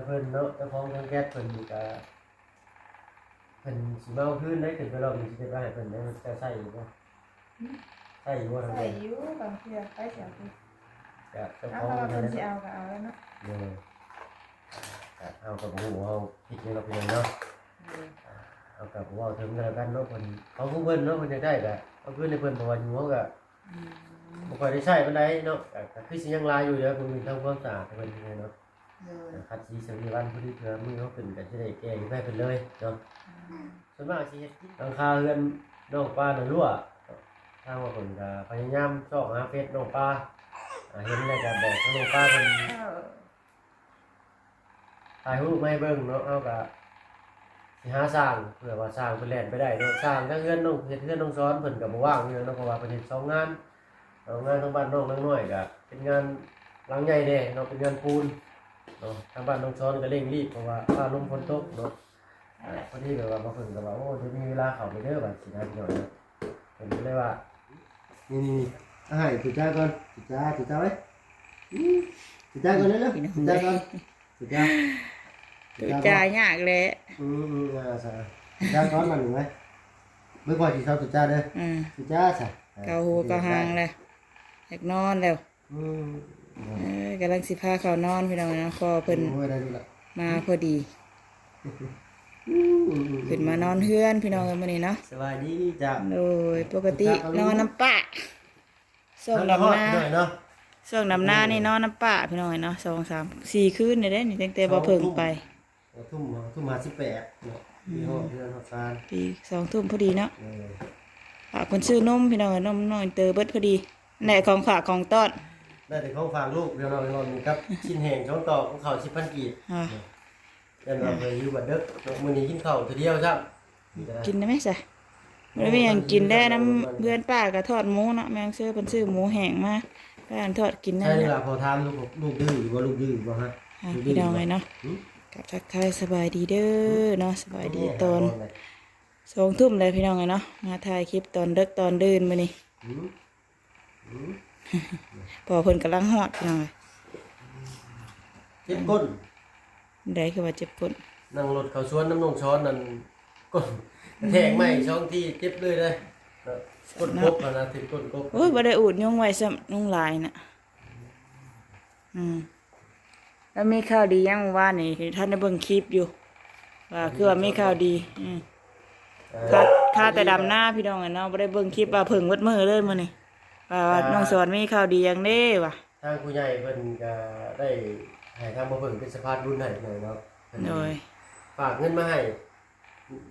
ເພິ່ນເນາະ ເຈົ້າຂອງຖັງແກັສເພິ່ນກະ ເພິ່ນຊິມາເອົາຄືນໄດ້ ຂຶ້ນໄປລອບນີ້ຊິໄດ້ໄປໃຫ້ເພິ່ນໄດ້ ເຈົ້າໃຊ້ຢູ່ບໍ່? ໃຊ້ຢູ່ບໍ່? ໃຊ້ຢູ່ ບາງເທື່ອໃຜຊິເອົາຄືນ ກະເຈົ້າຂອງ ເອົາ ເພິ່ນຊິເອົາກະເອົາແລ້ວເນາະ. ໂດຍ ກະເຮົາກະບໍ່ຮູ້ເຮົາຜິດຫຍັງດອກ ພີ່ນ້ອງເນາະ. ໂດຍ ເຮົາກະບໍ່ເວົ້າເຖິງກະແລ້ວກັນເນາະ ເພິ່ນ ເຂົາຄືເພິ່ນເນາະ ເພິ່ນຢາກໄດ້ກະເອົາຄືນໃຫ້ເພິ່ນ ເພາະວ່າຢູ່ເຮົາກະ ອືມ ບໍ່ຄ່ອຍໄດ້ໃຊ້ປານໃດເນາະ ກະ ກະຄືຊິຍັງຫຼາຍຢູ່ເດີ ບໍ່ມີທຳຄວາມສະອາດເພິ່ນແນ່ເນາະ. ໂດຍ ຂັດສີສະວີວັນ ພໍດີເພື່ອມື້ເຮົາຂຶ້ນກະຊິໄດ້ແກ່ຢູ່ໃຫ້ເພິ່ນເລີຍເນາະ. ອືມ ສ່ວນມາກຊິເຮັດຫຼັງຄາເຮືອນນ້ອງປານະຮົ່ວ ທາງວ່າເພິ່ນກະພະຍາຍາມຊອກຫາເຟສນ້ອງປາ ອ່າ ເຫັນແລ້ວກະບອກທາງນ້ອງປາເພິ່ນ ເອີ ຖ່າຍຮູບມາໃຫ້ເບິ່ງເນາະ ເຮົາກະຊິຫາຊ່າງ ເພື່ອວ່າຊ່າງເພິ່ນແລ່ນໄປໄດ້ເນາະ. ຊ່າງທາງເຮືອນນ້ອງ ເຮັດເຮືອນນ້ອງສອນ ເພິ່ນກະບໍ່ວ່າງເນາະ ເພາະວ່າເພິ່ນເຮັດສອງງານ ເອົາງານທາງບ້ານນ້ອງນາງນ້ອຍກະເປັນງານຫຼັງໃຫຍ່ແດ່ເນາະ ເປັນງານປູນເນາະ ທາງບ້ານນ້ອງສອນກະເລັ່ງລີບ ເພາະວ່າຟ້າລົມຝົນຕົກເນາະ. ອ່າ ພໍດີແບບວ່າມາເພິ່ນກະວ່າ ໂອ້ ດຽວມີເວລາເຂົ້າໄປເດີ ວ່າຊິນະ ພີ່ນ້ອງເນາະ. ເພິ່ນກະເລີຍວ່າ ນີ້ໆໆ ໃຫ້ຕຸຈາກ່ອນ ຕຸຈາ ຕຸຈາເອີຍ ອື ຕຸຈາກ່ອນເດີ ຕຸຈາກ່ອນ ຕຸຈາ ຕຸຈາຍາກແຫຼະ. ອືມໆ ອ່າ ສາ ຕຸຈາກ່ອນ ມາໜຶ່ງເອີຍ ເບິ່ງວ່າຊິເຊົາຕຸຈາເດີ. ອືມ ຕຸຈາສາ ເກົາຫົວເກົາຫາງແລ້ວ ຢາກນອນແລ້ວ. ອືມ ເອີ ກຳລັງຊິພາເຂົ້ານອນ ພີ່ນ້ອງເນາະ ຂໍເພິ່ນ ໂອ້ຍ ໄດ້ຢູ່ລະ ມາພໍດີ ອືມໆໆ ຂຶ້ນມານອນເຮືອນ ພີ່ນ້ອງເອີຍ ມື້ນີ້ເນາະ. ສະບາຍດີຈ້າ. ໂດຍ ປົກກະຕິນອນນຳປ້າ ຊ່ວງດຳນາ ຊ່ວງດຳນານີ້ນອນນຳປ້າ ພີ່ນ້ອງເອີຍເນາະ ສອງສາມສີ່ຄືນນີ້ເດ້ນີ້ ຕັ້ງແຕ່ບໍ່ເພິ່ງໄປ ສອງທຸ່ມ ທຸ່ມ ທຸ່ມຫ້າສິບແປດເນາະ ອືມ ມີຮອດເຮືອນຮອດຊານ ຕີສອງທຸ່ມພໍດີເນາະ. ເອີ ຝາກເພິ່ນຊື້ນົມ ພີ່ນ້ອງເອີຍ ນົມນ້ອຍເຕີເບິດພໍດີ ໄດ້ຂອງຝາກຂອງຕ້ອນ ໄດ້ແຕ່ຂອງຝາກລູກ ພີ່ນ້ອງເອີຍ ມີກັບຊີ້ນແຫ້ງສອງຕໍ່ ຂອງເຂົາສິບພັນກີບ. ອ່າ ແມ່ນວ່າເພິ່ນຢູ່ບັດເດິກເນາະ ມື້ນີ້ກິນເຂົ້າເທື່ອດຽວຊ້ຳ ກິນໄດ້ໄໝຊະ? ບໍ່ໄດ້ມີຫຍັງກິນແດ່ ນຳເພື່ອນປ້າກະທອດໝູເນາະ ແມ່ນ້ອງເຊີເພິ່ນຊື້ໝູແຫ້ງມາ ໄປອັນທອດກິນນັ້ນແຫຼະ. ໃຊ່ລະ ພໍຖາມລູກ ລູກດື້ຢູ່ບໍ່? ລູກດື້ຢູ່ບໍ່ຮະ? ອ່າ ພີ່ນ້ອງເອີຍເນາະ ກະທັກທາຍສະບາຍດີເດີເນາະ ສະບາຍດີຕອນສອງທຸ່ມແລ້ວ ພີ່ນ້ອງເອີຍເນາະ ມາຖ່າຍຄລິບຕອນເດິກຕອນດື່ນມື້ນີ້. ອືມ ອືມ ພໍ່ເພິ່ນກຳລັງຮອດ ພີ່ນ້ອງເອີຍ ເຈັບກົ້ນ ໃດຄືວ່າເຈັບກົ້ນ? ນັ່ງລົດເຂົ້າສວນນຳນ້ອງສອນນັ້ນ ກົ້ນກະແທກໄມ້ສອງທີ ເຈັບເລີຍເດ້ ກົ້ນກົບຫັ້ນນະ ຖືກກົ້ນກົບ. ໂອ້ຍ ບໍ່ໄດ້ອູດຍຸງໄວ້ຊ້ຳ ຍຸງຫຼາຍນະ. ອືມ ແລ້ວມີຂ່າວດີຫຍັງ? ມື້ວານນີ້ທັນໄດ້ເບິ່ງຄລິບຢູ່ ວ່າຄືວ່າມີຂ່າວດີ. ອືມ ຄາ ຄາແຕ່ດຳນາ ພີ່ນ້ອງເອີຍເນາະ ບໍ່ໄດ້ເບິ່ງຄລິບວ່າເພິ່ງເບິດມື້ເລີຍມື້ນີ້ ວ່າ ວ່ານ້ອງສອນມີຂ່າວດີຫຍັງເດ້ວ່າ. ທາງຜູ້ໃຫຍ່ເພິ່ນກະໄດ້ໃຫ້ທາງພໍ່ເພິ່ງເປັນສະພານບຸນໃຫ້ເນາະ ໂດຍ ເພິ່ນຝາກເງິນມາໃຫ້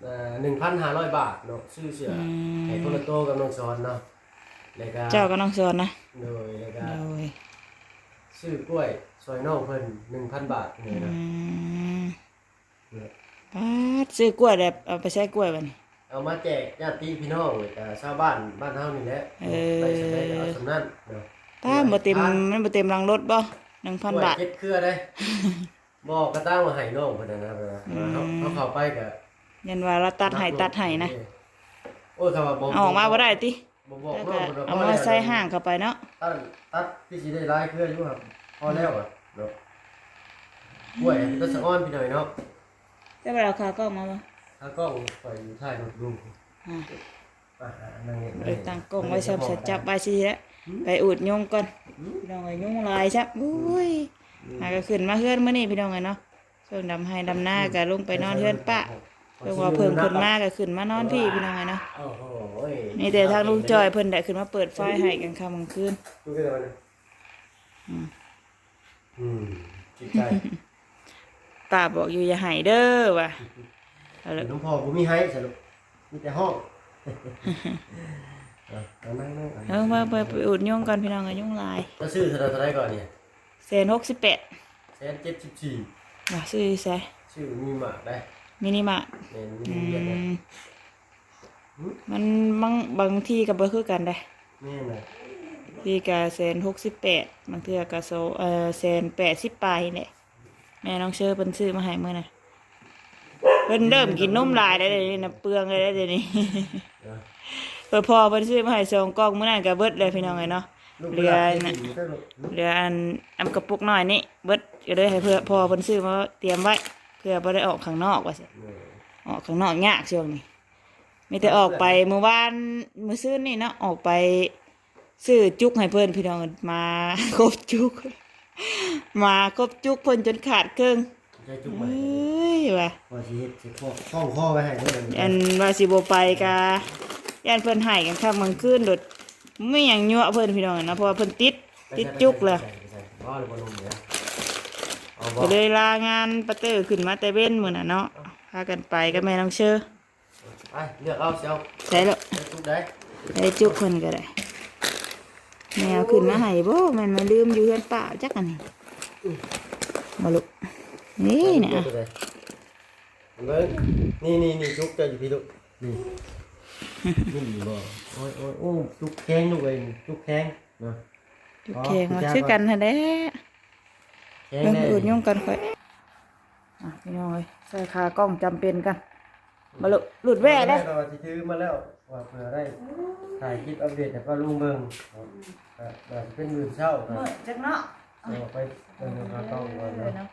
ເອີ ໜຶ່ງພັນຫ້າຮ້ອຍບາດເນາະ ຊື້ເສື້ອ ອືມ ໃຫ້ຄົນລະໂຕກັບນ້ອງສອນເນາະ ແລ້ວກະ ເຈົ້າກັບນ້ອງສອນນະ ໂດຍ ແລ້ວກະ ໂດຍ ຊື້ກ້ວຍຊ່ອຍນ້ອງເພິ່ນໜຶ່ງພັນບາດນີ້ນະ. ອືມ ປາດ ຊື້ກ້ວຍແລ້ວເອົາໄປໃສກ້ວຍບັດນີ້? ເອົາມາແຈກຍາດຕິພີ່ນ້ອງ ແລ້ວກະຊາວບ້ານບ້ານເຮົານີ້ແຫຼະ. ເອີ ໄດ້ສ່ຳໃດກະເອົາສ່ຳນັ້ນເນາະ. ປາດ ບໍ່ເຕັມ ມັນບໍ່ເຕັມຫຼັງລົດບໍ່ ໜຶ່ງພັນບາດ ກ້ວຍເຈັດເຄືອເດ້. ບໍ່ ກະຕາມວ່າໃຫ້ນ້ອງເພິ່ນຫັ້ນນະ ແບບວ່າ ອືມ ເຮົາ ເຮົາເຂົ້າໄປກະ ຢ້ານວ່າລາວຕັດໃຫ້ ຕັດໃຫ້ນະ. ໂອ້ ຖ້າວ່າບໍ່ ເອົາອອກມາບໍ່ໄດ້ຕິ ບໍ່ບອກນ້ອງເພິ່ນວ່າ ເອົາມາໃສ່ຫ້າງເຂົ້າໄປເນາະ. ຕັດ ຕັດຄືຊິໄດ້ຫຼາຍເຄືອຢູ່ ພໍແລ້ວອະເນາະ. ກ້ວຍເປັນຕາສະອອນ ພີ່ນ້ອງເນາະ. ເຈົ້າບໍ່ໄດ້ເອົາຂາກ້ອງມາບໍ່? ຂາກ້ອງຂ້ອຍຢູ່ທ້າຍລົດລຸງ. ອ່າ ໄດ້ຕັ້ງກ້ອງໄວ້ຊ້ຳ ຈັບໄວ້ຊິແຫຼະ. ໄປອູດຍຸງກ່ອນ ພີ່ນ້ອງເອີຍ ຍຸງຫຼາຍຊ້ຳ. ໂອ້ຍ ຫາກະຂຶ້ນມາເຮືອນມື້ນີ້ ພີ່ນ້ອງເອີຍເນາະ. ຊ່ວງດຳໄຮ່ດຳນາກະລົງໄປນອນເຮືອນປ້າ ເພິ່ນວ່າເພິ່ງຂຶ້ນມາກະຂຶ້ນມານອນພີ້ ພີ່ນ້ອງເອີຍເນາະ. ມີແຕ່ທາງລຸງຈ້ອຍເພິ່ນແຫຼະຂຶ້ນມາເປີດໄຟໃຫ້ກາງຄ່ຳກາງຄືນ. ອືມ ອືມ ຈິດໃຈ ປ້າບອກຢູ່ຢ່າໄຫ້ເດີວ່າ. ເອົາລະ ຢູ່ນຳພໍ່ບໍ່ມີໄຫ້ຊະລູກ ມີແຕ່ຮ້ອງ. ເອົາ ເອົາ ນັ່ງໆ ເອົາ ເອົາ ໄປ ໄປອຸດຍຸງກ່ອນ ພີ່ນ້ອງເອີຍ ຍຸງຫຼາຍ. ຈະຊື້ເທົ່າໃດ ເທົ່າໃດກ່ອນນີ້? ແສນຫົກສິບແປດ ແສນເຈັດສິບສີ່. ວ່າຊື້ຢູ່ໃສ? ຊື້ມິນິມາດໄດ໋. ມິນິມາດ ແມ່ນ ມີໂຮງຮຽນໄດ໋. ອືມ ມັນບາງ ບາງທີ່ກະບໍ່ຄືກັນເດ້. ແມ່ນແຫຼະ ທີ່ກະແສນຫົກສິບແປດ ບາງເທື່ອກະ ເອີ ແສນແປດສິບປາຍນີ້ແຫຼະ. ແມ່ນ້ອງເຊີເພິ່ນຊື້ມາໃຫ້ມື້ນັ້ນ ເພິ່ນເລີ່ມກິນນົມຫຼາຍແລ້ວ ດຽວນີ້ນະ ເປືອງເລີຍເດ້ ດຽວນີ້. ເອີ ເພິ່ນ ພໍ່ເພິ່ນຊື້ມາໃຫ້ສອງກ່ອງ ມື້ນັ້ນກະເບິດແລ້ວ ພີ່ນ້ອງເອີຍເນາະ. ເຫຼືອອັນ ເຫຼືອອັນ ອຳກະປຸກນ້ອຍນີ້ເບິດ ກໍເລີຍໃຫ້ເພື່ອພໍ່ເພິ່ນຊື້ມາຕຽມໄວ້ ເພື່ອບໍ່ໄດ້ອອກຂ້າງນອກວ່າຊັ້ນ. ອອກຂ້າງນອກຍາກຊ່ວງນີ້ ມີແຕ່ອອກໄປມື້ວານ ມື້ຊືນນີ້ເນາະ ອອກໄປຊື້ຈຸກໃຫ້ເພິ່ນ ພີ່ນ້ອງ ມາຄົບຈຸກ ມາຄົບຈຸກເພິ່ນຈົນຂາດເຄິ່ງ. ໃສ່ຈຸກໄວ້ ເອີຍ ວ່າ ວ່າຊິເຮັດໃສ່ຄອກ ຄ້ອງຄໍໄວ້ໃຫ້ເດ້. ອັນວ່າຊິບໍ່ໄປກະຢ້ານເພິ່ນໄຫ້ກາງຄ່ຳກາງຄືນໂດດ ບໍ່ມີຫຍັງຍົວະເພິ່ນ ພີ່ນ້ອງເນາະ ເພາະວ່າເພິ່ນຕິດ ຕິດຈຸກແລ້ວ. ເອົາບໍ່? ກໍເລີຍລາງານປາເຕີຂຶ້ນມາແຕ່ເວັນມື້ນັ້ນເນາະ ພາກັນໄປກັບແມ່ນ້ອງເຊີ. ໄປເລືອກເອົາ ຊິເອົາ ໃສ່ໂລດ ໃສ່ຈຸກໃດ ໃສ່ຈຸກເພິ່ນກໍໄດ້. ແມ່ເອົາຂຶ້ນມາໃຫ້ບໍ່? ແມ່ນມາລືມຢູ່ເຮືອນປ້າຈັກອັນນີ້ ບໍ່ລູກ? ນີ້ນະ ເບິ່ງ ນີ້ໆໆ ຈຸກເຈົ້າຢູ່ພີ້ລູກ ນີ້ ນີ້ບໍ່? ໂອ້ຍໆ ໂອ້ ຈຸກແຂງລູກເອີຍ ຈຸກແຂງເນາະ ຈຸກແຂງ ຄືກັນຫັ້ນແຫຼະ ແຂງ ເບິ່ງ ແດ່ ອຸດຍຸງກັນຂ້ອຍ. ອ່ະ ພີ່ນ້ອງເອີຍ ໃສ່ຂາກ້ອງຈຳເປັນກັນ ມາລຸ ຫຼຸດແວ່ແດ່ ແຕ່ວ່າຊິຖືມາແລ້ວ ວ່າເພື່ອໄດ້ຖ່າຍຄລິບອັບເດດໃຫ້ປ້າລຸງເບິ່ງ ກໍໜ້າຈະເປັນມື້ເຊົ້າ ມື້ຈັກເນາະ ເອົາໄປເບິ່ງຂາກ້ອງກ່ອນເນາະ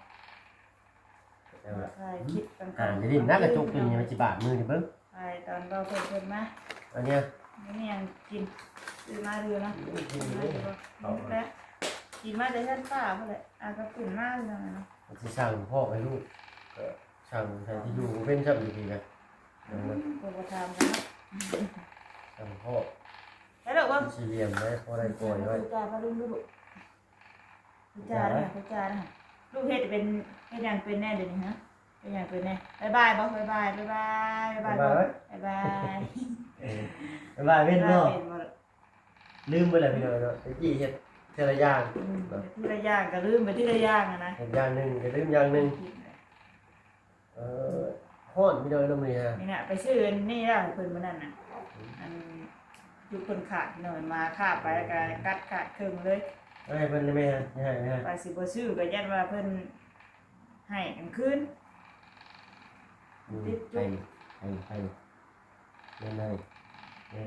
ແຕ່ວ່າ ຖ່າຍຄລິບກັນກ່ອນ ອ່າ ຢ່າຫຼິ້ນນະ ກະຈົກຕົວນີ້ມັນຊິບາດມືນີ້ເບິ່ງ ຖ່າຍຕອນເວົ້າເພິ່ນ ເພິ່ນມາ ອັນເນີ້ຍ ມີຫຍັງກິນ ຊື້ມາຢູ່ເນາະ ກິນຢູ່ ເຂົ້າ ແລ້ວ ກິນມາແຕ່ເຮືອນປ້າພຸ້ນແຫຼະ ອາ ກໍຂຶ້ນມາຢູ່ນັ້ນແຫຼະເນາະ ຊິສັ່ງພອກໃຫ້ລູກ ກໍ ຊ່າງໃສ່ທີ່ຢູ່ເປັນຊ້ຳຢູ່ພີ້ນະ ອືມ ກໍບໍ່ຖາມກັນເນາະ ຊ່າງພໍ້ ໃສ່ດອກເບິ່ງ ສີ່ຫຼ່ຽມໄວ້ ພໍໄດ້ປ່ອຍໄວ້ ຈາພະລຸງດູລູກ ຈານະ ຈານະ ລູກເຮັດເປັນ ເຮັດຫຍັງເປັນແດ່ດຽວນີ້ຮະ ເຮັດຫຍັງເປັນແດ່ ບາຍບາຍບໍ່ ບາຍບາຍ ບາຍບາຍ ບາຍບາຍ ບາຍບາຍ ເອີ ບາຍບາຍເປັນບໍ່? ບາຍບາຍເປັນບໍ່? ລືມໄປແລ້ວພີ່ນ້ອງເນາະ ແຕ່ກີ້ເຮັດເທື່ອລະຢ່າງ ອືມ ເນາະ ເຮັດເທື່ອລະຢ່າງກໍລືມໄປເທື່ອລະຢ່າງຫັ້ນນະ ເຮັດຢ່າງໜຶ່ງກໍລືມຢ່າງໜຶ່ງ ເອີ ຮ້ອນພີ່ນ້ອງເນາະມື້ນີ້ຮະ ນີ້ນະ ໄປຊື້ອັນນີ້ແລ້ວໃຫ້ເພິ່ນມື້ນັ້ນນະ ອືມ ອັນຈຸກເພິ່ນຂາດພີ່ນ້ອງ ໝາຄາບໄປແລ້ວກໍກັດຂາດເຄິ່ງເລີຍ ເອີ ເພິ່ນແມ່ນ ໃຫ້ ໃຫ້ ວ່າຊິບໍ່ຊື້ກໍຢ້ານວ່າເພິ່ນໃຫ້ກາງຄືນ ອືມ ຕິດຈຸກ ໃຫ້ ໃຫ້ ໃຫ້ ແມ່ນໃຫ້ ເອີ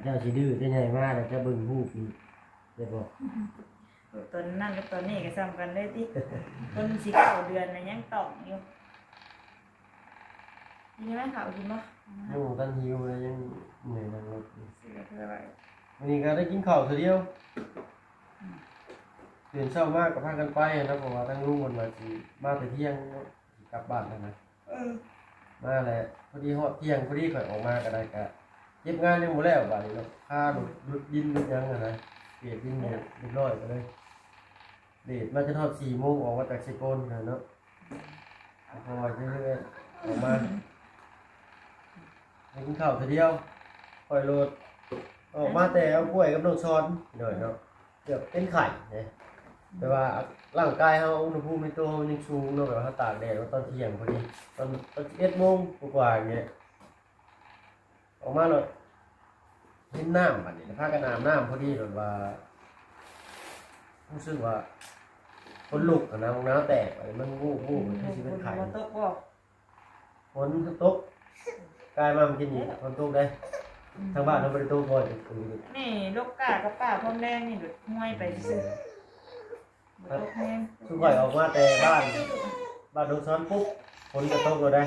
ເຈົ້າຊິດື້ແຕ່ໃຫຍ່ມາແລ້ວ ເຈົ້າເບິ່ງຮູບນີ້ ເຫັນບໍ່? ຕອນນັ້ນກັບຕອນນີ້ກໍສ່ຳກັນເລີຍຕິ ຄົນຊິເກົ້າເດືອນນະຍັງຕ້ອງຢູ່ ກິນໄດ້ໄໝ? ເຂົ້າກິນບໍ່? ຍັງບໍ່ທັນຫິວເລີຍ ຍັງເມື່ອຍນັ່ງລົດຢູ່ ຊິເພື່ອໄວ້ ມື້ນີ້ກໍໄດ້ກິນເຂົ້າເທື່ອດຽວ ອືມ ຕື່ນເຊົ້າມາກໍພາກັນໄປຫັ້ນນະ ເພາະວ່າທາງລຸງເພິ່ນວ່າຊິມາແຕ່ທ່ຽງເນາະ ຊິກັບບ້ານຫັ້ນນະ ເອີ ມາແລ້ວ ພໍດີຮອດທ່ຽງ ພໍດີຂ້ອຍອອກມາກໍໄດ້ ກະເກັບງານຍັງບໍ່ແລ້ວບາດນີ້ເນາະ ຄາລົດ ລົດດິນລົດຫຍັງຫັ້ນນະ ເກດດິນຮຽບຮ້ອຍກໍເລີຍ ເລດມາຈົນຮອດສີ່ໂມງ ອອກມາຈາກເຊໂປນຫັ້ນເນາະ ເພາະວ່າເຮັດເຮືອນອອກມາ ໄດ້ກິນເຂົ້າເທື່ອດຽວ ຂ້ອຍໂລດ ອອກມາແຕ່ເອົາກ້ວຍກັບນ້ອງຊອນ ໂດຍເນາະ ເກືອບເປັນໄຂ້ເດ້ ແຕ່ວ່າຮ່າງກາຍເຮົາ ອຸນຫະພູມໃນຕົວເຮົາມັນຍັງສູງເນາະ ແບບວ່າເຮົາຕາກແດດມາຕອນທ່ຽງພໍດີ ຕອນ ຕອນສິບເອັດໂມງກວ່າໆນີ້ ອອກມາໂລດ ເຫັນນ້ຳ ບາດນີ້ພາກັນອາບນ້ຳພໍດີ ໂລດວ່າ ຮູ້ສຶກວ່າ ຂົນລຸກຫັ້ນນະ ໜາວແຕກ ບາດນີ້ມັນວູບໆ ຄືຊິເປັນໄຂ້ ຝົນບໍ່ຕົກບໍ່? ຝົນຕົກ ກາຍມາເມື່ອກີ້ນີ້ ຝົນຕົກເດ້ ອືມ ທາງບ້ານເຮົາບໍ່ໄດ້ຕົກບໍ່? ນີ້ ລົກກ້າກັບປ້າພອມແດງນີ້ ຫ້ວຍໄປຊື່ໆ ບໍ່ຕົກແຮງ ຊຸມຂ້ອຍອອກມາແຕ່ບ້ານ ບ້ານດົງຊອນປຸບ ຝົນກໍຕົກໂລດເດ້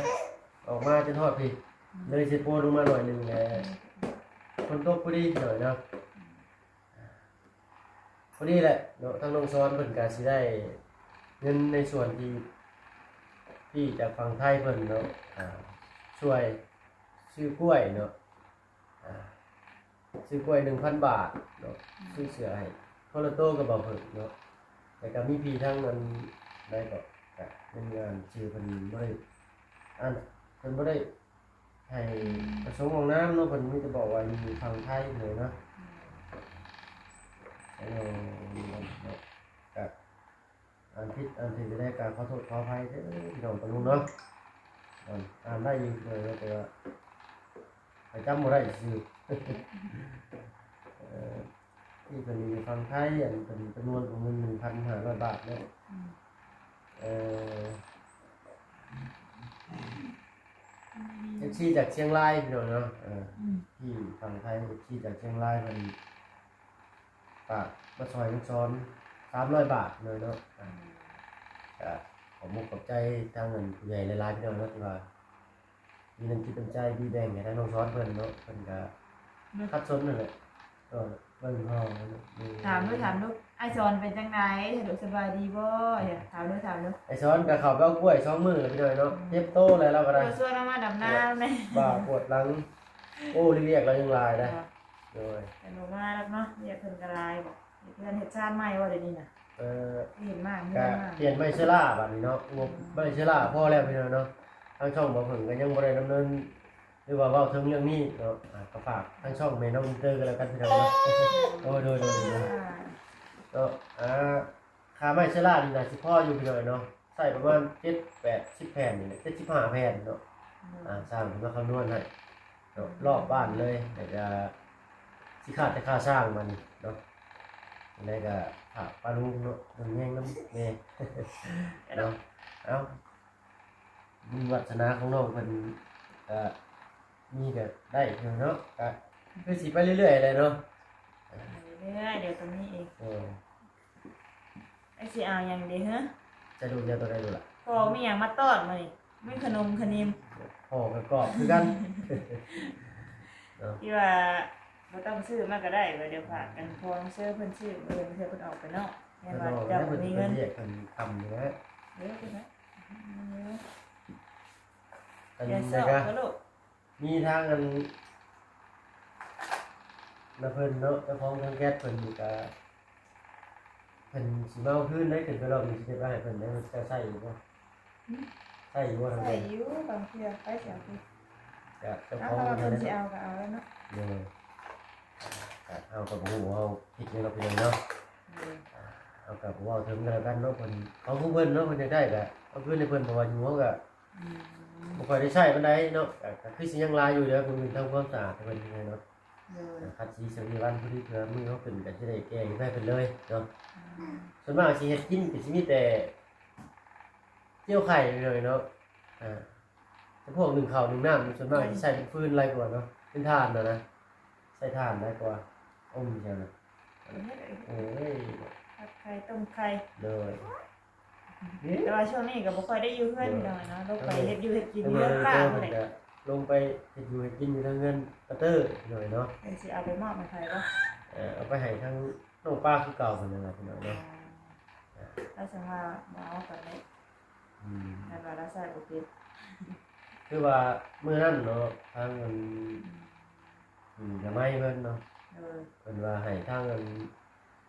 ອອກມາຈົນຮອດພີ້ ເລີຍຊິໂປລົງມາໜ້ອຍໜຶ່ງແຫຼະ ຝົນຕົກພໍດີໜ້ອຍເນາະ ພໍດີແຫຼະເນາະ ທາງນ້ອງຊອນເພິ່ນກໍຊິໄດ້ເງິນໃນສ່ວນທີ່ ທີ່ຈາກຝັ່ງໄທເພິ່ນເນາະ ອ່າ ຊ່ວຍຊື້ກ້ວຍເນາະ ອ່າ ຊື້ກ້ວຍໜຶ່ງພັນບາດເນາະ ອືມ ຊື້ເສື້ອໃຫ້ຄົນລະໂຕກັບບ່າວເພິ່ນເນາະ ແລ້ວກໍມີພີ່ທາງອັນໃດກໍ ກໍແມ່ນງານຊື່ເພິ່ນບໍ່ໄດ້ ອັນ ເພິ່ນບໍ່ໄດ້ໃຫ້ປະສົງອອກນາມເນາະ ເພິ່ນມີແຕ່ບອກວ່າຢູ່ຝັ່ງໄທເລີຍເນາະ ອືມ ເນາະ ກໍ ອ່ານຜິດອ່ານຖືກໃດກໍຂໍໂທດຂໍອະໄພເດີພີ່ນ້ອງປະລຸງເນາະ ອ່ານ ອ່ານໄດ້ຢູ່ເດີ ແຕ່ວ່າຂ້ອຍຈຳບໍ່ໄດ້ຊື່ ເອີ ທີ່ເພິ່ນຢູ່ຝັ່ງໄທ ອັນເປັນຈຳນວນຂອງເງິນໜຶ່ງພັນຫ້າຮ້ອຍບາດເນາະ ອືມ ເອີ ເອັຟຊີຈາກຊຽງລາຍພີ່ນ້ອງເນາະ ເອີ ອືມ ທີ່ຝັ່ງໄທ ເອັຟຊີຈາກຊຽງລາຍເພິ່ນ ຝາກມາຊ່ອຍນ້ອງສອນສາມຮ້ອຍບາດເນາະ ເນາະ ອາ ກະຂອບມຸກຂອບໃຈທາງອັນຜູ້ໃຫຍ່ຫຼາຍໆ ພີ່ນ້ອງເນາະ ທີ່ວ່າມີນ້ຳຈິດນ້ຳໃຈບີແບ່ງໃຫ້ທາງນ້ອງສອນເພິ່ນເນາະ ເພິ່ນກະຂັດສົນນັ້ນແຫຼະ ເອີ ເບິ່ງເຮົາ ຖາມດູ ຖາມດູ ອ້າຍສອນເປັນຈັ່ງໃດ? ສະດວກສະບາຍດີບໍ່? ຖາມດູ ຖາມດູ ອ້າຍສອນກະເຂົ້າໄປເອົາກ້ວຍສອງມື້ແລ້ວ ພີ່ນ້ອງເນາະ ເຈັບໂຕແລ້ວ ລາວກະໄດ້ ປວດສ່ວນລາວມາດຳນາແດ່ ບ່າປວດຫຼັງ ໂອ້ ວຽກລາວຍັງຫຼາຍເດ້ ໂດຍ ເພິ່ນບໍ່ມາດອກເນາະ ວຽກເພິ່ນກະຫຼາຍ ເຮັດເຮືອນເຮັດຊານໃໝ່ບໍ່ດຽວນີ້ນະ? ເອີ ເຫັນມາ ກະປ່ຽນໄມ້ເຊື້ອລາບາດນີ້ເນາະ ງົບໄມ້ເຊື້ອລາພໍແລ້ວ ພີ່ນ້ອງເນາະ ທາງຊ່ອງບໍ່ເພິ່ງກະຍັງບໍ່ໄດ້ດຳເນີນ ຫຼືວ່າເວົ້າເຖິງເລື່ອງນີ້ເນາະ ອາ ກະຝາກທາງຊ່ອງແມ່ນ້ອງວິນເຕີກະແລ້ວກັນ ພີ່ນ້ອງເນາະ ໂອ້ ໂດຍ ໂດຍ ໂດຍ ເນາະ ອາ ຄ່າໄມ້ເຊື້ອລາບນີ້ໜ້າຊິພໍຢູ່ ພີ່ນ້ອງເນາະ ໃຊ້ປະມານເຈັດ ແປດສິບແຜ່ນນີ້ແຫຼະ ເຈັດສິບຫ້າແຜ່ນເນາະ ອາ ຊ່າງເພິ່ນມາຄຳນວນໃຫ້ເນາະ ຮອບບ້ານເລີຍ ແລ້ວກະຊິຂາດແຕ່ຄ່າຊ່າງບາດນີ້ເນາະ ຈັ່ງໃດກະຝາກປ້າລຸງເນາະ ເບິ່ງແຍງນຳແດ່ເນາະ ເອົ້າ ບຸນວາດສະໜາຂອງນ້ອງເພິ່ນກະມີກະໄດ້ເນາະ ກະຄືຊິໄປເລື້ອຍໆແຫຼະເນາະ ໄປເລື້ອຍໆ ດຽວກະມີອີກ ເອີ ໄອ້ຊິເອົາຫຍັງດີເຮີ? ຈະດູກຢາໂຕໃດດູລະ? ພໍ່ມີຫຍັງມາຕ້ອນມື້ນີ້? ມີຂະໜົມຂະນິມ ພໍ່ກະກອບຄືກັນ ເນາະ ທີ່ວ່າບໍ່ຕ້ອງຊື້ມາກະໄດ້ ວ່າດຽວຝາກອັນພໍ່ເຊີເພິ່ນຊື້ ເອີ ເພື່ອເພິ່ນອອກໄປນອກ ແມ່ນວ່າເຈົ້າບໍ່ມີເງິນ ເພິ່ນວຽກເພິ່ນຄ່ຳຢູ່ແລ້ວ ເອີ ເພິ່ນນະ ອັນນີ້ກະ ມີທາງອັນນະເພິ່ນເນາະ ເຈົ້າຂອງທາງແກັດເພິ່ນກະ ເພິ່ນຊິມາເອົາຄືນໄດ້ ຂຶ້ນໄປລອບນີ້ຊິເກັບໄວ້ໃຫ້ເພິ່ນໄດ້ ເຈົ້າໃຊ້ຢູ່ບໍ່? ຫືມ? ໃຊ້ຢູ່ບໍ່ທາງແກັດ? ໃຊ້ຢູ່ ບາງເທື່ອໄປຊິເອົາຄືນ ກະເຈົ້າຂອງເພິ່ນຊິເອົາກະເອົາແລ້ວເນາະ ໂດຍ ກະເຮົາກະບໍ່ຮູ້ເຮົາຜິດຫຍັງດອກ ພີ່ນ້ອງເນາະ ໂດຍ ເຮົາກະບໍ່ເວົ້າເຖິງກະແລ້ວກັນເນາະ ເພິ່ນ ຂອງຂອງເພິ່ນເນາະ ເພິ່ນຢາກໄດ້ກະເອົາຄືນໃຫ້ເພິ່ນ ເພາະວ່າຢູ່ເຮົາກະ ອືມ ບໍ່ຄ່ອຍໄດ້ໃຊ້ປານໃດເນາະ ກະ ກະຄືຊິຍັງຫຼາຍຢູ່ ດຽວເພິ່ນທຳຄວາມສະອາດໃຫ້ເພິ່ນເນາະ ໂດຍ ຂັດສີສະວີວັນ ພໍດີເພື່ອມື້ເຮົາຂຶ້ນກະຊິໄດ້ແກ່ເຮັດໃຫ້ເພິ່ນເລີຍເນາະ ອືມ ສ່ວນມາກຊິເຮັດກິນກະຊິມີແຕ່ເຈີ່ຽວໄຂ່ເລີຍເນາະ ອາ ແຕ່ພວກໜຶ້ງເຂົ້າໜຶ້ງນ້ຳ ສ່ວນມາກຊິໃຊ້ເປັນຟືນຫຼາຍກວ່າເນາະ ເປັນຖ່ານຫັ້ນນະ ໃຊ້ຖ່ານຫຼາຍກວ່າ ອົມຈັ່ງຊັ້ນນະ ເຮັດ ເອີຍ ຜັດໄຂ່ ຕົ້ມໄຂ່ ໂດຍ ແຕ່ວ່າຊ່ວງນີ້ກະບໍ່ຄ່ອຍໄດ້ຢູ່ເຮືອນ ໂດຍ ພີ່ນ້ອງເນາະ ລົງໄປເຮັດຢູ່ເຮັດກິນຢູ່ເຮືອນປ້າພຸ້ນແຫຼະ ກະລົງໄປເຮັດຢູ່ເຮັດກິນຢູ່ທາງເຮືອນປ້າເຕີ ພີ່ນ້ອງເນາະ ເອີ ຊິເອົາໄປມອບໃຫ້ໃຜບໍ່? ເອີ ເອົາໄປໃຫ້ທາງນ້ອງປາຄືເກົ່າຫັ້ນນະ ພີ່ນ້ອງເນາະ ລາວຈັ່ງວ່າບໍ່ເອົາກັນເດ້ ອືມ ແມ່ນວ່າລາວໃຊ້ບໍ່ເປັນ ຄືວ່າມື້ນັ້ນເນາະ ທາງອັນ ອືມ ອາໄມເພິ່ນເນາະ ເອີ ເພິ່ນວ່າໃຫ້ທາງອັນ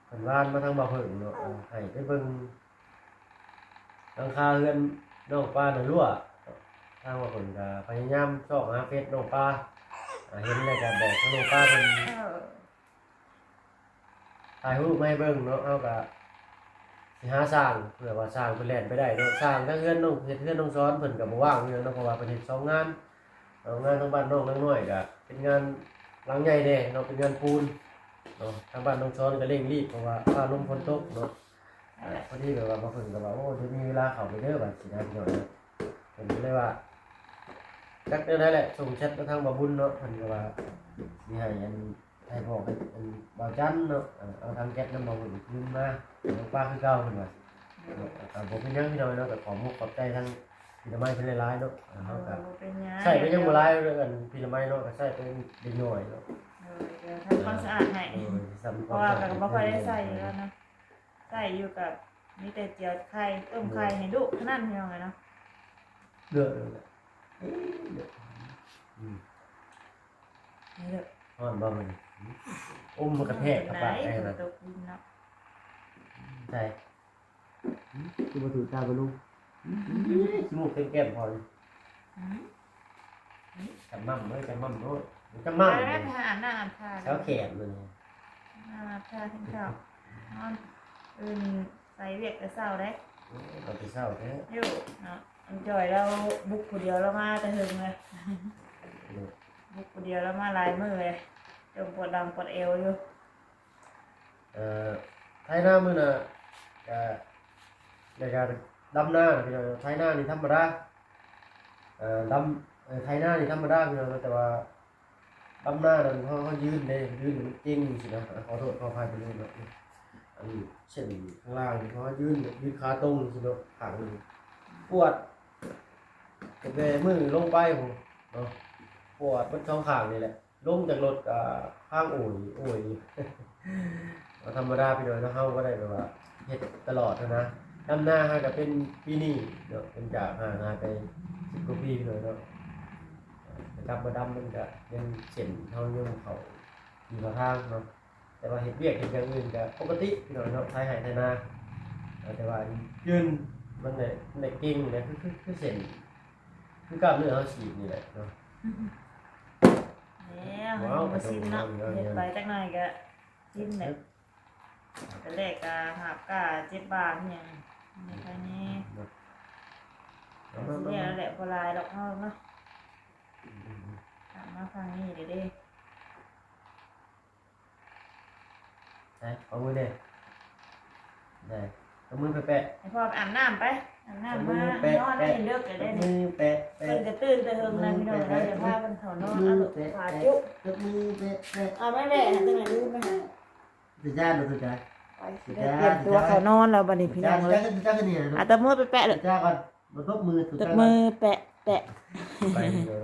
ເພິ່ນວານມາທາງບ່າວເຜິ້ງເນາະ ເອີ ໃຫ້ໄປເບິ່ງຫຼັງຄາເຮືອນນ້ອງປານະຮົ່ວ ທາງບ່າວເຜິ້ງກະພະຍາຍາມຊອກຫາເຟສນ້ອງປາ ອາ ເຫັນແລ້ວກະບອກທາງນ້ອງປາເພິ່ນ ເອີ ຖ່າຍຮູບມາໃຫ້ເບິ່ງເນາະ ເຮົາກະຊິຫາຊ່າງ ເພື່ອວ່າຊ່າງເພິ່ນແລ່ນໄປໄດ້ເນາະ ຊ່າງທາງເຮືອນນ້ອງ ເຮັດເຮືອນນ້ອງສອນ ເພິ່ນກະບໍ່ວ່າງເລື່ອງເນາະ ເພາະວ່າເພິ່ນເຮັດສອງງານ ເນາະ ງານທາງບ້ານນ້ອງນາງນ້ອຍກະເປັນງານຫຼັງໃຫຍ່ແດ່ເນາະ ເປັນງານປູນເນາະ ທາງບ້ານນ້ອງສອນກະເລັ່ງລີບ ເພາະວ່າຟ້າລົມຝົນຕົກເນາະ ອາ ພໍດີແບບວ່າບ່າວເຜິ້ງກະວ່າ ໂອ້ ດຽວມີເວລາເຂົ້າໄປເດີ ວ່າຊີ້ນະ ພີ່ນ້ອງເນາະ ເພິ່ນກະເລີຍວ່າ ຈັກແນວໃດແຫຼະ ສົ່ງແຊັດມາທາງບ່າວບຸນເນາະ ເພິ່ນກະວ່າຊິໃຫ້ອັນ ໃຫ້ບອກໃຫ້ອັນບ່າວຈັນເນາະ ເອົາ ເອົາຖັງແກັສນ້ຳບ່າວບຸນຄືນມາໃຫ້ນ້ອງປາຄືເກົ່າ ເພິ່ນວ່າ ກະບໍ່ເປັນຫຍັງ ພີ່ນ້ອງເນາະ ກະຂໍມຸກຂອບໃຈທາງ ອະນາໄມເພິ່ນຫຼາຍໆເນາະ ເຮົາກະ ບໍ່ເປັນຫຍັງ ໃຊ້ໄປຍັງບໍ່ຫຼາຍເລື່ອງອະນາໄມເນາະ ກະໃຊ້ໄປເລັກນ້ອຍເນາະ ໂດຍ ທຳຄວາມສະອາດໃຫ້ ເອີ ເພາະວ່າກະບໍ່ຄ່ອຍໄດ້ໃຊ້ຢູ່ແລ້ວເນາະ ໃຊ້ຢູ່ກະມີແຕ່ເຈີຍໄຂ່ ຕົ້ມໄຂ່ໃຫ້ລູກເທົ່ານັ້ນ ພີ່ນ້ອງເອີຍເນາະ ເລືອດ ເອີ ເລືອດ ອືມ ນີ້ເດີ ຮ້ອນບໍ່ມື້ນີ້? ໂອ້ ມັນກະແທກເຂົ້າປາກໄດ້ນະ ຝົນຕົກດິນເນາະ ໃສ່ ຫືມ ຄືບໍ່ຖືກຕາບໍ່ລຸງ? ຫືມ ຂີ້ມູກເຕັມແກ້ມພໍນີ້ ຫືມ ຈຳໝ່ຳເດີ ຈຳໝ່ຳໂລດ ຈຳໝ່ຳ ໄປແລ້ວ ໄປຫາອາບນ້ຳອາບທ່າ ແຖວແຂນມັນ ອາບນ້ຳອາບທ່າກິນເຂົ້າ ນອນ ອື່ນໄປວຽກແຕ່ເຊົ້າເດ້ ເອີ ເອົາແຕ່ເຊົ້າແທ້ ຢູ່ເນາະ ອັນຈ່ອຍລາວບຸກຜູ້ດຽວ ລາວມາແຕ່ເທິງເລີຍ ບຸກຜູ້ດຽວ ລາວມາຫຼາຍມື້ເລີຍ ຈົນປວດຫຼັງປວດແອວຢູ່. ເອີ ໄຖນາມື້ໜ້າກະ ແລ້ວກະດຳນາ ພີ່ນ້ອງ ໄຖນານີ້ທຳມະດາ ເອີ ດຳ ເອີ ໄຖນານີ້ທຳມະດາ ພີ່ນ້ອງ ແຕ່ວ່າ ດຳນານັ້ນ ເຮົາ ເຮົາຢືນເດ້ ຢືນມັນເກັ່ງຊີ້ນະ ຂໍໂທດຂໍອະໄພໄປເລີຍເນາະ. ອັນເສັ້ນຂ້າງລ່າງນີ້ ເຮົາຢືນ ຢືນຂາຕົງຊີ້ນະ ຂ້າງໜຶ່ງ ປວດຕັ້ງແຕ່ມືລົງໄປພຸ້ນເນາະ ປວດເບິດສອງຂ້າງນີ້ແຫຼະ. ລົງຈາກລົດກໍພາງໂອຍໂອຍ ກໍທຳມະດາພີ່ນ້ອງເນາະ ເຮົາບໍ່ໄດ້ແບບວ່າເຮັດຕະຫຼອດຫັ້ນນະ. ດຳນາຫາກະເປັນປີນີ້ເນາະ ເປັນຈາກຫ່າງຫາຍໄປສິບກວ່າປີພີ່ນ້ອງເນາະ. ແຕ່ກັບມາດຳມັນກະຍັງເສັ້ນເຮົາຍັງບໍ່ເຂົ້າທີ່ເຂົ້າທາງເນາະ. ແຕ່ວ່າເຮັດວຽກເຮັດຢ່າງອື່ນກະປົກກະຕິພີ່ນ້ອງເນາະ ໄຖໄຮ່ໄຖນາ. ແຕ່ວ່າຢືນມັນໄດ້ ມັນໄດ້ເກັ່ງແຫຼະ ຄື ຄື ຄືເສັ້ນ ຄືກ້າມເນື້ອເຮົາສີດນີ້ແຫຼະເນາະ. ແລ້ວ ເອົາ ໃຫ້ໝູຊິມເນາະ ເຮັດໄປຈັກໜ່ອຍກະຊິມແຫຼະ. ຕອນແລກກະຫາບກ້າເຈັບບ່າອີ່ຫຍັງ ໃນໄຄນີ້ ເອົາ ຊິແລ້ວແຫຼະ ບໍ່ຫຼາຍດອກເຮົາເນາະ. ອືມ ຕາມມາຝັ່ງນີ້ເດ້ ໃສ່ ເອົາມືແດ່ ໃສ່ ເອົາມືແປະໆ ໃຫ້ພໍ່ໄປອາບນ້ຳໄປ ອາບນ້ຳມານອນໄດ້ເດິກແລ້ວເດ້ນີ້ ມືແປະໆ ເພິ່ນກະຕື່ນແຕ່ເຫິງແລ້ວພີ່ນ້ອງ ເຮົາຈະພາເພິ່ນເຂົ້ານອນ. ເອົາລູກ ຜ້າຈຸ ຍົກມືແປະໆ ເອົາໄວ້ແມ່ ໃຫ້ຕົວນັ້ນລືມໄປຫາ ຖືຈານ ຖືຈານ ໄປ ຊິໄດ້ຕຽມຕົວເຂົ້ານອນແລ້ວບັດນີ້ພີ່ນ້ອງເອີຍ. ອ່ະ ຕົບມືແປະໆ ເດີ ຖືຈານກ່ອນ ບໍ່ຕົບມື ຕົບມືແປະໆ ໄປ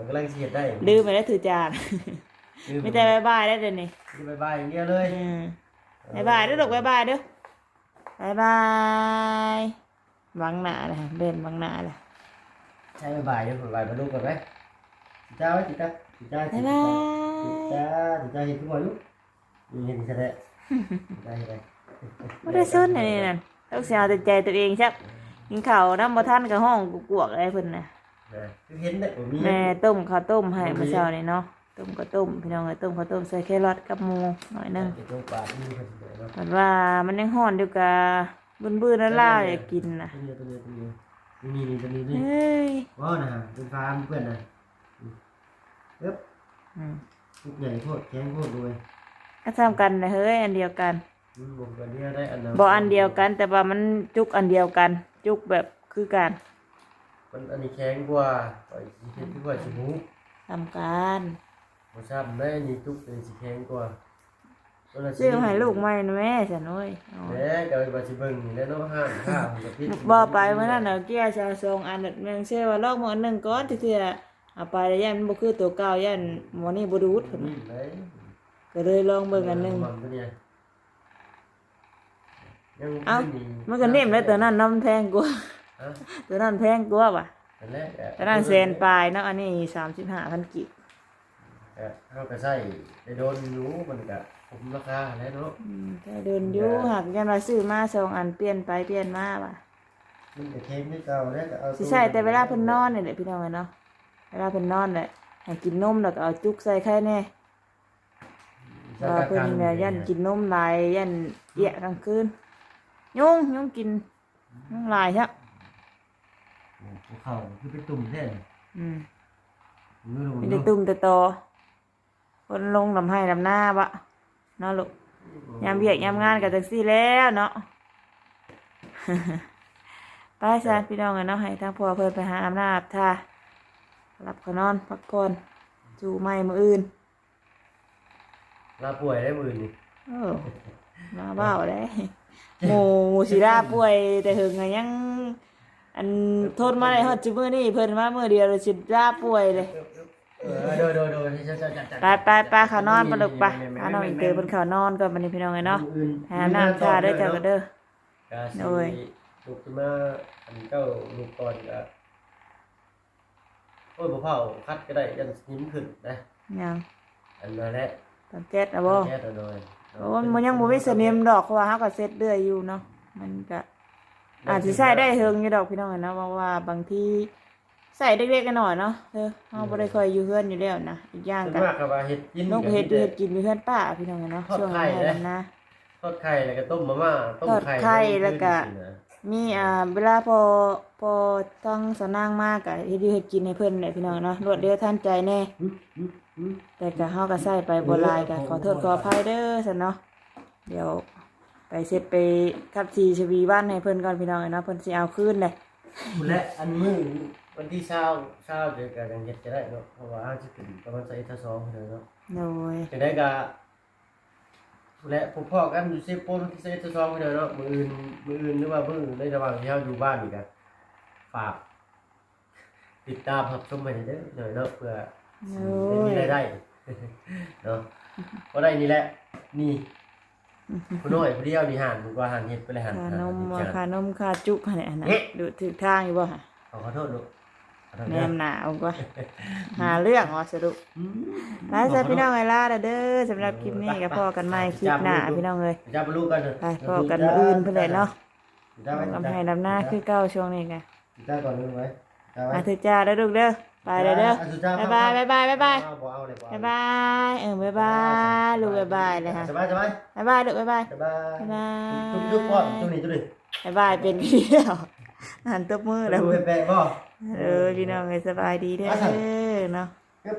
ກຳລັງຊິເຮັດໄດ້ ລືມໄປແລ້ວຖືຈານ ລືມ ມີແຕ່ບາຍບາຍໄດ້ດຽວນີ້ ມີແຕ່ບາຍບາຍຢ່າງດຽວເລີຍ. ອືມ ບາຍບາຍເດີລູກ ບາຍບາຍເດີ ບາຍບາຍ. ບັງໜ້າລະ ເບນບັງໜ້າລະ ໃຊ້ບາຍບາຍຢູ່ ບາຍບາຍ ມາລູກກ່ອນໄປ ຖືຈານໄວ້ ຖືຈານ ຖືຈານ ບາຍບາຍ ຖືຈານ ຖືຈານ ເຮັດຄືບໍ່ຢູ່ ເຮັດນີ້ຊະແທ້ ໄດ້ ໄດ້ ບໍ່ໄດ້ສົນອັນນີ້ນັ້ນ ຕ້ອງຊິເອົາແຕ່ໃຈຕົວເອງຊັກ ກິນເຂົ້ານຳບໍ່ທັນກໍຮ້ອງກວກໆ ໄດ້ເພິ່ນນະ. ນະ ຄືເຫັນແຫຼະ ບໍ່ມີ ແມ່ຕົ້ມເຂົ້າຕົ້ມໃຫ້ມື້ເຊົ້ານີ້ເນາະ ຕົ້ມເຂົ້າຕົ້ມ ພີ່ນ້ອງເອີຍ ຕົ້ມເຂົ້າຕົ້ມໃສ່ແຄຣອດກັບໝູໜ້ອຍໜຶ່ງ ເຮັດລົງປາກນີ້ເພິ່ນເນາະ ເພິ່ນວ່າມັນຍັງຮ້ອນຢູ່ ກະບືນໆ ລ້າໆ ຢາກກິນນະ. ຕົວນີ້ ຕົວນີ້ ຕົວນີ້ ນີ້ ນີ້ ຕົວນີ້ ເຮີ້ຍ ເວົ້ານະ ເປັນຟ້າເປື້ອນນະ. ອຶບ ອືມ ຈຸກໃຫຍ່ໂພດ ແຂງໂພດເວີຍ ກໍສ່ຳກັນນະເຮີ້ຍ ອັນດຽວກັນ ມັນບໍ່ຄືອັນດຽວໄດ້ ອັນນັ້ນ ບໍ່ອັນດຽວກັນ ແຕ່ວ່າມັນຈຸກອັນດຽວກັນ ຈຸກແບບຄືກັນ ມັນອັນນີ້ແຂງກວ່າ ຂ້ອຍຊິເຮັດຄືຂ້ອຍຊິຮູ້ ສ່ຳກັນ ບໍ່ສ່ຳໃດ ອັນນີ້ຈຸກ ອັນນີ້ຊິແຂງກວ່າ. ຊື້ໃຫ້ລູກໃໝ່ນະແມ່ຊັ້ນ ໂອ້ຍ ແຫຼະ ກໍວ່າຊິເບິ່ງນີ້ແຫຼະເນາະ ຮ້ານຄ້າມັນກໍປິດ ບໍ່ໄປມື້ນັ້ນນະ ເກຍຊາວສອງອັນ ແມ່ງເຊວ່າລອງເບິ່ງອັນໜຶ່ງກ່ອນ ຈັກເທື່ອເອົາໄປແລ້ວຢ້ານມັນບໍ່ຄືໂຕເກົ່າ ຢ້ານໝໍນີ້ບໍ່ດູດ ເພິ່ນວ່າ ກໍເລີຍລອງເບິ່ງອັນໜຶ່ງ. ເອົ້າ ມັນກໍເນັ່ມແລ້ວ ຕົວນັ້ນເນາະ ມັນແພງກວ່າ ຮະ ຕົວນັ້ນແພງກວ່າຫວາ ນັ້ນແຫຼະ ຕົວນັ້ນແສນປາຍເນາະ ອັນນີ້ສາມສິບຫ້າພັນກີບ ກະເຮົາກະໃຊ້ໄດ້ດົນຢູ່ ມັນກະສົມລາຄາແຫຼະເນາະ ອືມ ໃຊ້ດົນຢູ່ ມັນກະ ຫາກຢ້ານວ່າຊື້ມາສອງອັນ ປ່ຽນໄປປ່ຽນມາວ່າ ມັນກະແຂງຄືເກົ່າແຫຼະ ກະເອົາ ຊິໃຊ້ແຕ່ເວລາເພິ່ນນອນນີ້ແຫຼະ ພີ່ນ້ອງເອີຍເນາະ ເວລາເພິ່ນນອນແຫຼະ ໃຫ້ກິນນົມ ແລ້ວກະເອົາຈຸກໃສ່ໄຄແດ່ ວ່າເພິ່ນແບບຢ້ານກິນນົມຫຼາຍ ຢ້ານເອຍກາງຄືນ ຍຸງ ຍຸງກິນ ຍຸງຫຼາຍແທ້ ໂອ້ ເຂົ້າຄືເປັນຕຸ່ມແທ້ ອືມ ມີແຕ່ຕຸ່ມແຕ່ຕໍ ຄົນລົງດຳໄຮ່ດຳນາບໍ ເນາະລູກ ຍາມວຽກຍາມງານກໍຈັ່ງຊີ້ແຫຼະເນາະ ໄປຊະ ພີ່ນ້ອງເອີຍເນາະ ໃຫ້ທາງພໍ່ເພິ່ນໄປຫາອາບນ້ຳອາບທ່າ ຫຼັບກໍນອນ ພັກຜ່ອນ ສູ້ໃໝ່ມື້ອື່ນ. ລາປ່ວຍໄດ້ມື້ນີ້ ເອີ ມາເວົ້າໄດ້ ໝູ່ ໝູ່ຊິລາປ່ວຍແຕ່ເຫິງ ຍັງ ອັນ ທົນມາໄດ້ຮອດຈຸມື້ນີ້ ເພິ່ນມາມື້ດຽວແລ້ວຊິລາປ່ວຍເລີຍ ເອີ ໂດຍ ໂດຍ ໂດຍ ໄປ ໄປ ໄປ ເຂົ້ານອນໄປລູກ ໄປ ພານ້ອງອິນເຕີເພິ່ນເຂົ້ານອນກ່ອນບັດນີ້ ພີ່ນ້ອງເອີຍເນາະ ຫານ້ຳທ່າເດີເຈົ້າກໍເດີ ໂດຍ ລຸກຂຶ້ນມາ ອັນ ເຈົ້າລຸກກ່ອນກໍ ໂອ້ຍ ບໍ່ເຜົາ ຄັດກໍໄດ້ ຢ້ານສະໜິມຂຶ້ນນະ ຫຍັງ ອັນນັ້ນແຫຼະ ເຕົາແກັສນະບໍ ເຕົາແກັສນະ ໂດຍ ໂອ້ຍ ມັນຍັງບໍ່ມີສະໜິມດອກ ເພາະວ່າເຮົາກໍເຊັດເລື້ອຍຢູ່ເນາະ ມັນກໍອາດຊິໃຊ້ໄດ້ເຖິງຢູ່ດອກ ພີ່ນ້ອງເອີຍເນາະ ເພາະວ່າບາງທີໃຊ້ເລັກໆນ້ອຍໆເນາະ ເອີ ເຮົາບໍ່ໄດ້ຄ່ອຍຢູ່ເຮືອນຢູ່ແລ້ວນະ ອີກຢ່າງກໍ ສ່ວນມາກກໍວ່າເຮັດກິນ ລູກເຮັດຢູ່ເຮັດກິນຢູ່ເຮືອນປ້າ ພີ່ນ້ອງເອີຍເນາະ ຊ່ວງໄຮ່ນະ ທອດໄຂ່ແລ້ວກໍຕົ້ມມາມ່າ ຕົ້ມໄຂ່ ທອດໄຂ່ແລ້ວກໍມີ ອ່າ ເວລາພໍ ພໍທາງສາວນາງມາກໍເຮັດຢູ່ເຮັດກິນໃຫ້ເພິ່ນແຫຼະ ພີ່ນ້ອງເນາະ ລວດເລັວທັນໃຈແດ່ ແຕ່ກໍເຮົາກໍໃຊ້ໄປບໍ່ຫຼາຍ ກໍຂໍໂທດຂໍອະໄພເດີຊັ້ນເນາະ ດຽວໄປເຊັດໄປຂັບຂີ່ຊະວີວັນໃຫ້ເພິ່ນກ່ອນ ພີ່ນ້ອງເອີຍເນາະ ເພິ່ນຊິເອົາຄືນເດ້ ພຸ້ນແຫຼະ ອັນມື້ວັນທີຊາວ ຊາວເດີກໍຍັງເຮັດກໍໄດ້ເນາະ ເພາະວ່າເຮົາຊິຂຶ້ນປະມານຊາວເອັດ ຊາວສອງເດີເນາະ. ໂດຍ ຈັ່ງໃດກໍ ແລະ ພົບພໍ້ກັນຢູ່ເຊໂປນວັນທີສິບເອັດ ສິບສອງ ພີ່ນ້ອງເນາະ. ມື້ອື່ນ ມື້ອື່ນ ຫຼືວ່າມື້ໃນລະຫວ່າງທີ່ເຮົາຢູ່ບ້ານນີ້ກໍ ຝາກຕິດຕາມຮັບຊົມໃຫ້ແດ່ເດີ ພີ່ນ້ອງເນາະ ເພື່ອຊິໄດ້ມີລາຍໄດ້ເນາະ. ບໍ່ໄດ້ນີ້ແຫຼະ ນີ້ ຜູ້ນ້ອຍຜູ້ດຽວນີ້ ຫັ້ນ ເບິ່ງວ່າຫັ້ນ ເຮັດໄປແລ້ວຫັ້ນ ຄ່ານົມ ຄ່ານົມ ຄ່າຈຸກຫັ້ນແຫຼະ ຫັ້ນນະ. ດູດຖືກທາງຢູ່ບໍ່ຫັ້ນ? ຂໍໂທດລູກ ແນມໜ້າເອົາກວ່າ ຫາເລື່ອງວ່າຊະລູກ. ໄປຊະພີ່ນ້ອງເອີຍ ລາແລ້ວເດີ. ສຳລັບຄລິບນີ້ກໍພໍ້ກັນໃໝ່ຄລິບໜ້າພີ່ນ້ອງເອີຍ. ໄປພໍ້ກັນມື້ອື່ນພຸ້ນແຫຼະເນາະ. ດຳໄຮ່ດຳນາຄືເກົ່າຊ່ວງນີ້ກະ ອາ ຖືກຈ້າເດີລູກເດີ. ໄປແລ້ວເດີ. ບາຍບາຍ ບາຍບາຍ ບາຍບາຍ ບາຍບາຍ. ເອີ ບາຍບາຍລູກ ບາຍບາຍແລ້ວ. ບາຍບາຍລູກ ບາຍບາຍ ບາຍບາຍ. ບາຍບາຍ ເປັນທີ່ແລ້ວ ຫັນຕົບມືແລ້ວ. ເອີ ພີ່ນ້ອງເອີຍ ສະບາຍດີເດີເນາະ.